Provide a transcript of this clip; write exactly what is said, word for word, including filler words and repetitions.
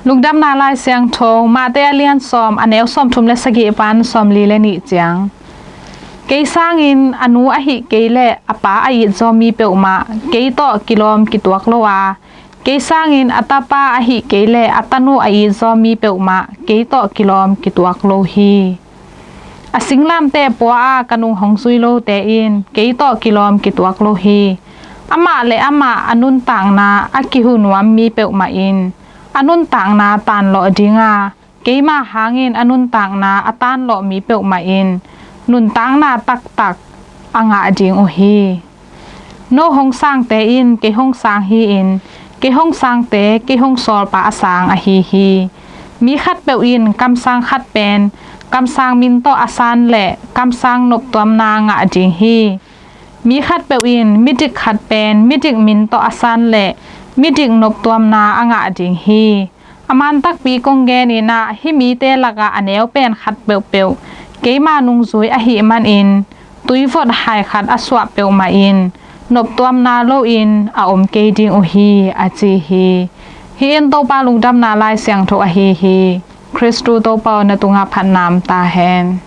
Lungdamna Lai Siangtho, Mate a lian sawm, a neu sawmthum le sagih pan sawmli le nih ciang. Kei sangin a nu ahih kei leh a pa a itzaw mi peuhmah kei tawh kilawm kituak lo a, kei sangin a tapa ahih kei leh a tanu a itzaw mi peuhmah kei tawh kilawm kituak lo hi. A singlamteh pua-a ka nung hong zui lote in kei tawh kilawm kituak lo hi. Amah le amah a nuntakna a kihu nuam mi peuhmah in a nuntakna tanlawh dinga, keima hangin a nuntakna a tanlawh mi peuhmah in nuntakna taktak a ngah ding uh hi. No hong sangte in kei hong sang hi-in, kei hong sangte kei hong sawlpa a sang ahi hi. Mi khatpeuh in kamsang khat pen kamsang min tawh a san leh kamsang noptuamna ngah ding hi. Mi khatpeuh in midik khat pen midik min tawh a san leh midik noptuamna a ngah ding hi. A man takpi kong gen in ah, hih mite lakah a neu pen khat peuhpeuh keima nungzui ahih manin tuivot hai khat a suah peuhmah in noptuamna loin a om kei ding uh hi, a ci hi. Hih in Topa Lungdamna Lai Siangtho ahi hi. Khristu Topa aw, na tungah phatna om ta hen.